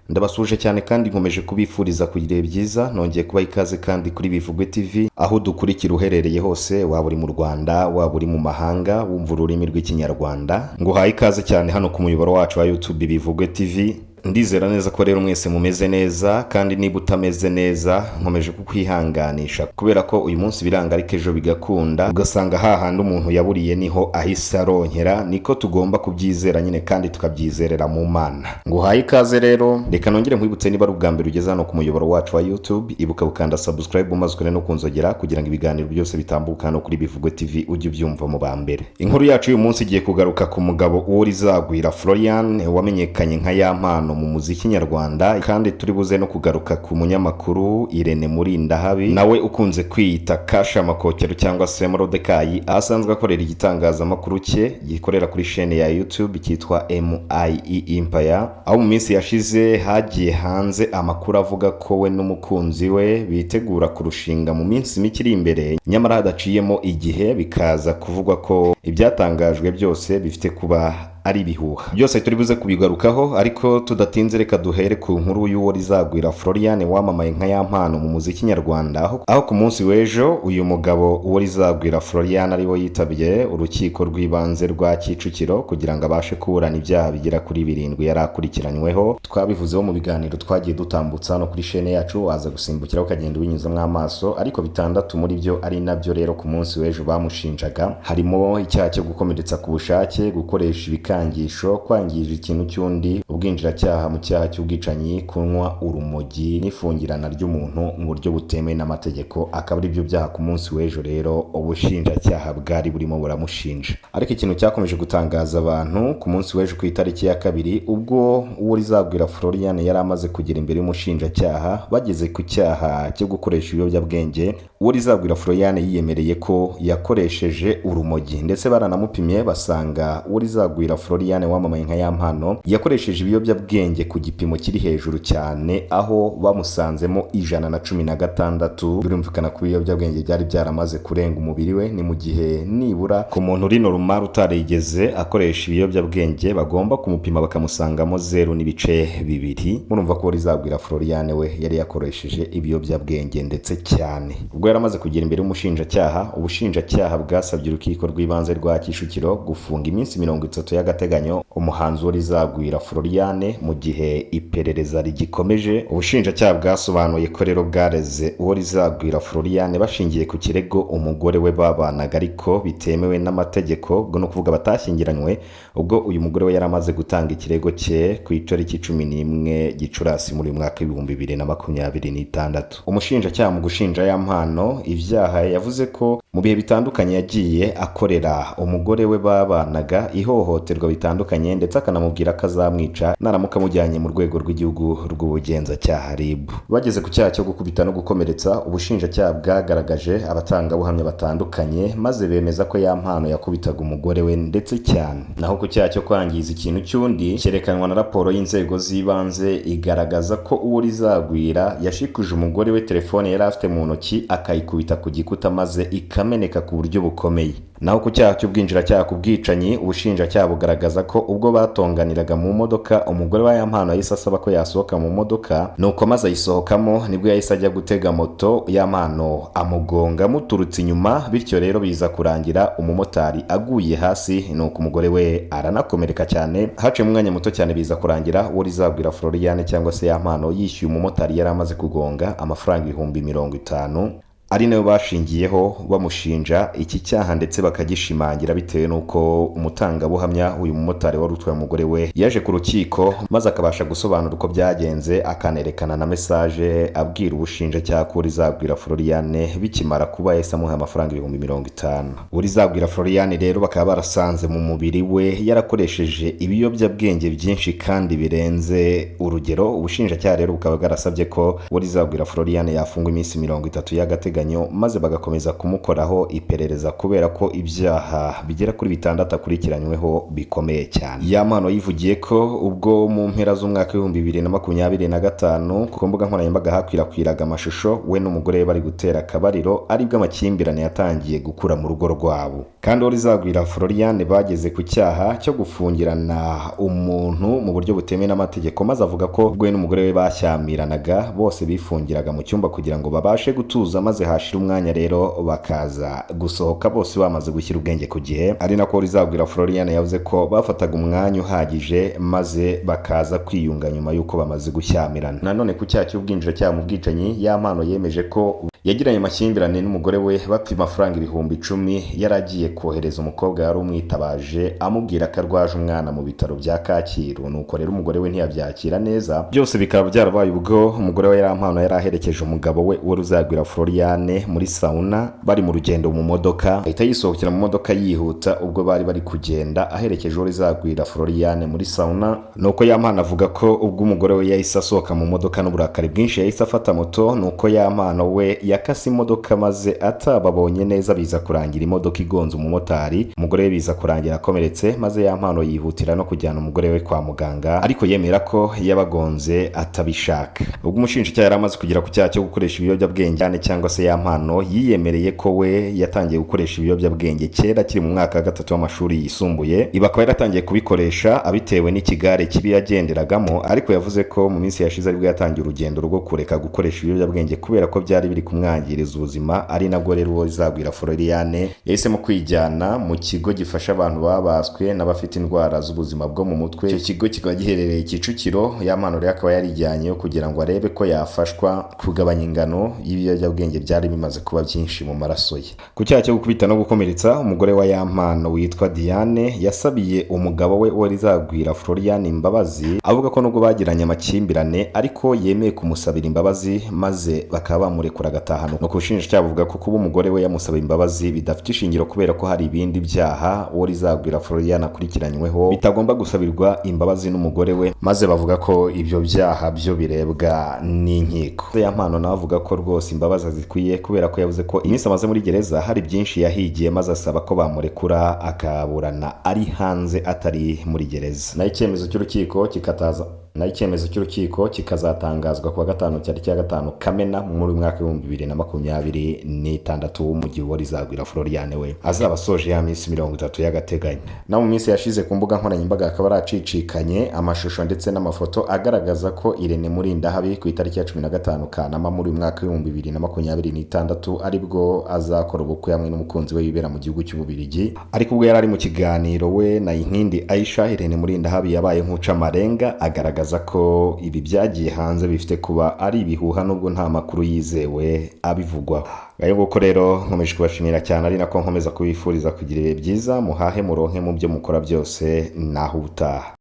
Ndabasuhuje cyane kandi nkomeje kubifuriza kugira ibihe byiza. Nongeye kubaha ikaze kandi kuri Bivugwe TV, aho dukurikira uherereye hose, waba uri mu Rwanda, waba uri mu mahanga, wumva ururimi rw'Ikinyarwanda. Nguhaye ikaze cyane hano ku muyoboro wacu wa YouTube Bivugwe TV. Ndizera neza ko rero mwese mumeze neza, kandi niba utameze neza nkomeje kukwihanganisha, kubera ko uyu munsi biranga ariko ejo bigakunda, ugasanga hahandi umuntu yaburiye niho ahise aronkera. Niko tugomba kubyizera nyine kandi tukabyizerera mu Mana. Nguhaye ikaze rero. Reka nongere nkwibutse, niba ari ubwa mbere ugeze hano ku muyoboro wacu wa YouTube, ibuka gukanda subscribe maze ukore no kunzogera, kugira ngo ibiganiro byose bitambuka hano kuri Bivugwe TV ujye ubyumva mu ba mbere. Inkuru yacu y'uyu munsi igiye kugaruka ku mugabo Uworizagwira Florian, wamenyekanye nka Yampano mu muziki nyarwanda, kandi turi buze no kugaruka ku munyamakuru Irene Murindahabi, nawe ukunze kwiyita Kasha Makokero cyangwa se Morodekayi, aho asanzwe akorera igitangazamakuru cye gikorera kuri shene ya YouTube cyitwa MIE Empire, aho mu minsi yashize hagiye hanze amakuru avuga ko we n'umukunzi we bitegura kurushinga mu minsi mike iri imbere, nyamara hadaciyemo igihe bikaza kuvugwa ko ibyatangajwe byose bifite kuba ari ibihuha. Byose turi buze kubigarukaho, ariko tudatinze reka duhere ku nkuru y'Uworizagwira Florian, wamamaye nka Yampano mu muziki nyarwanda, aho ku munsi w'ejo uyu mugabo Uworizagwira Florian ariwe yitabye urukiko rw'ibanze rwa Kicukiro kugira ngo abashe kuburana ibyaha bigera kuri birindwi yari akurikiranyweho. Twabivuzeho mu biganiro twagiye dutambutsa hano kuri shene yacu, waza gusimbukira ukagenda ubinyuzamo amaso, ariko bitandatu muri byo ari nabyo rero ku munsi w'ejo bamushinjaga, harimo icyaha cyo gukomeretsa ku bushake, gukoresha ibikangisho, kwangiza ikintu cy'undi, ubwinjiracyaha mu cyaha cy'ubwicanyi, kunywa urumogi n'ifungirana ry'umuntu mu buryo butemewe n'amategeko. Akaba ari byo byaha ku munsi w'ejo rero ubushinjacyaha bwari burimo buramushinja. Ariko ikintu cyakomeje gutangaza abantu ku munsi w'ejo ku itariki ya 2, ubwo Uworizagwira Florian yari amaze kugera imbere y'umushinjacyaha, bageze ku cyaha cyo gukoresha ibiyobyabwenge, Uworizagwira Florian yiyemereye ko yakoresheje urumogi, ndetse baranamupimye basanga Uworizagwira Florian, wamamaye nka Yampano, yakoresheje ibiyobyabwenge ku gipimo kiri hejuru cyane, aho bamusanzemo 116. Birumvikana ko ibiyobyabwenge byari byaramaze kurenga umubiri we. Ni mu gihe nibura ku muntu uri normal utarigeze akoresha ibiyobyabwenge bagomba kumupima bakamusangamo 0.2. Murumva ko Uworizagwira Florian we yari yakoresheje ibiyobyabwenge ndetse cyane. Ubwo yari amaze kugera imbere y'umushinjacyaha, ubushinjacyaha bwasabye urukiko rw'ibanze rwa Kicukiro gufunga iminsi 30 y'agateganyo umuhanzi Uworizagwira Florian mu gihe iperereza rigikomeje. Ubushinjacyaha bwasobanuye ko rero bwareze Uworizagwira Florian bashingiye ku kirego umugore we babanaga ariko bitemewe n'amategeko, ubwo ni ukuvuga batashyingiranywe, ubwo uyu mugore we yari amaze gutanga ikirego cye ku itariki 11 Gicurasi muri uyu mwaka w'2026. Umushinjacyaha mu gushinja Yampano ibyaha yavuze ko mu bihe bitandukanye yagiye akorera umugore we babanaga ihohoterwa bitandukanye, ndetse akanamubwira ko azamwica naramuka amujyanye mu rwego rw'igihugu rw'ubugenzacyaha RIB. Bageze ku cyaha cyo gukubita no gukomeretsa, ubushinjacyaha bwagaragaje abatangabuhamya batandukanye maze bemeza ko Yampano yakubitaga umugore we ndetse cyane. Naho ku cyaha cyo kwangiza ikintu cy'undi, cyerekanwa na raporo y'inzego z'ibanze igaragaza ko Uworizagwira yashikuje umugore we telefone yari afite mu ntoki, akayikubita ku gikuta maze ikameneka ku buryo bukomeye. Naho ku cyaha cy'ubwinjiracyaha ku bwicanyi, ubushinjacyaha bugaragaza ko ubwo batonganiraga mu modoka, umugore wa Yampano yahise asaba ko yasohoka mu modoka, nuko maze ayisohokamo nibwo yahise ajya gutega moto, Yampano amugonga amuturutse inyuma. Bityo rero biza kurangira umumotari aguye hasi, nuko umugore we aranakomereka cyane. Haciyemo umwanya muto cyane biza kurangira Uworizagwira Florian cyangwa se Yampano yishyuye umumotari yari amaze kugonga amafaranga 50,000, ari nayo bashingiyeho bamushinja iki cyaha, ndetse bakagishimangira bitewe n'uko umutangabuhamya, uyu mumotari wari utwaye umugore we, yaje ku rukiko maze akabasha gusobanura uko byagenze, akanerekana na message abwira ubushinjacyaha ko Uworizagwira Florian bikimara kuba yahise amuha amafaranga 50,000. Uworizagwira Florian rero bakaba barasanze mu mubiri we yarakoresheje ibiyobyabwenge byinshi kandi birenze urugero. Ubushinjacyaha rero bukaba bwarasabye ko Uworizagwira Florian yafungwa iminsi 30 y'agateganyo. by'agateganyo, maze bagakomeza kumukoraho iperereza kubera ko ibyaha bigera kuri 6 akurikiranyweho bikomeye cyane. Yampano yivugiye ko ubwo mu mpera z'umwaka w'2025 ku mbuga nkoranyambaga hakwirakwiraga amashusho we n'umugore we bari gutera akabariro, aribwo amakimbirane yatangiye gukura mu rugo rwabo. Kandi Uworizagwira Floriane bageze ku cyaha cyo gufungirana umuntu mu buryo butemewe n'amategeko, maze avuga ko ubwo we n'umugore we bashyamiranaga bose bifungiraga mu cyumba kugira ngo babashe gutuza, maze hashira umwanya rero bakaza gusohoka bose bamaze gushyira ubwenge ku gihe. Ari nako Uworizagwira Floriane yavuze ko bafataga umwanya uhagije maze bakaza kwiyunga nyuma y'uko bamaze gushyamirana. Nanone ku cyaha cy'ubwinjiracyaha mu bwicanyi, Yampano yemeje ko yagiranye amakimbirane n'umugore we bapfa amafaranga 10,000 yari agiye kohereza umukobwa yari umwitabaje amubwira ko arwaje umwana mu bitaro bya Kacyiru. Nuko rero umugore we ntiyabyakira neza, byose bikaba byarabaye ubwo umugore we Yampano yari aherekeje umugabo we Uworizagwira Floriane muri sauna, bari mu rugendo mu modoka, ahita yisohokera mu modoka yihuta ubwo bari bari kugenda aherekeje Uworizagwira Floriane muri sauna. Nuko Yampano avuga ko ubwo umugore we yahise asohoka mu modoka n'uburakari bwinshi yahise afata moto, nuko Yampano we yakase imodoka maze atababonye neza, biza kurangira imodoka igonze umumotari, umugore we biza kurangira akomeretse, maze Yampano yihutira no kujyana umugore we kwa muganga, ariko yemera ko yabagonze atabishaka. Ubwo umushinjacyaha yari amaze kugera ku cyaha cyo gukoresha ibiyobyabwenge cyane cyangwa se Yampano yiyemereye ko we yatangiye gukoresha ibiyobyabwenge kera akiri mu mwaka wa 3 w'amashuri yisumbuye, ibi akaba yaratangiye kubikoresha abitewe n'ikigare kibi yagenderagamo, ariko yavuze ko mu minsi yashize aribwo yatangiye urugendo rwo kureka gukoresha ibiyobyabwenge kubera ko byari biri kumwangiriza ubuzima. Ari nabwo rero Uworizagwira Floriane yahisemo kwijyana mu kigo gifasha abantu babaswe n'abafite indwara z'ubuzima bwo mu mutwe. Icyo kigo kikaba giherereye Kicukiro. Yampano rero akaba yarijyanyeyo kugira ngo arebe ko yafashwa kugabanya ingano y'ibiyobyabwenge byari bimaze kuba byinshi mu maraso ye. Ku cyaha cyo gukubita no gukomeretsa, umugore wa Yampano witwa Diane yasabiye umugabo we Uworizagwira Floriane imbabazi, avuga ko nubwo bagiranye amakimbirane ariko yemeye kumusabira imbabazi maze bakaba bamurekura agataha. Nuko ubushinjacyaha buvuga ko kuba umugore we yamusaba imbabazi bidafite ishingiro kubera ko hari ibindi byaha Uworizagwira Floriane akurikiranyweho bitagomba gusabirwa imbabazi n'umugore we, maze bavuga ko ibyo byaha byo birebwa n'inkiko. Yampano nawe avuga ko rwose imbabazi zikwiye kubera ko yavuze ko iminsi amaze muri gereza hari byinshi yahigiye, maze asaba ko bamurekura akaburana ari hanze atari muri gereza. Naho icyemezo cy'urukiko kikataza naho icyemezo cy'urukiko kikazatangazwa kuwa gatanu tariki ya 5 Kamena muri mwaka 2026, mu gihe Uworizagwira Floriane we azaba asoje ya minsi 30 y'agateganyo. Na mu minsi yashize ku mbuga nkoranyambaga akaba aracicikanye amashusho ndetse n'amafoto agaragaza ko Irene Murindahabi ku itariki ya 15 Kanama muri uyu mwaka 2026 aribwo azakora ubukwe hamwe n'umukunzi we wibera mu gihugu cy'Ububiligi. Ariko ubwo yari ari mu kiganiro we na Inkindi Aisha, Irene Murindahabi yabaye nk'uca amarenga agaragaza ko ibi byagiye hanze bifite kuba ari ibihuha nubwo nta makuru yizewe abivugwaho. Ngayo nguko rero nkomeje kubashimira cyane, ari nako nkomeza kubifuriza kugira ibihe byiza, muhahe muronke mu byo mukora byose, naho ubutaha.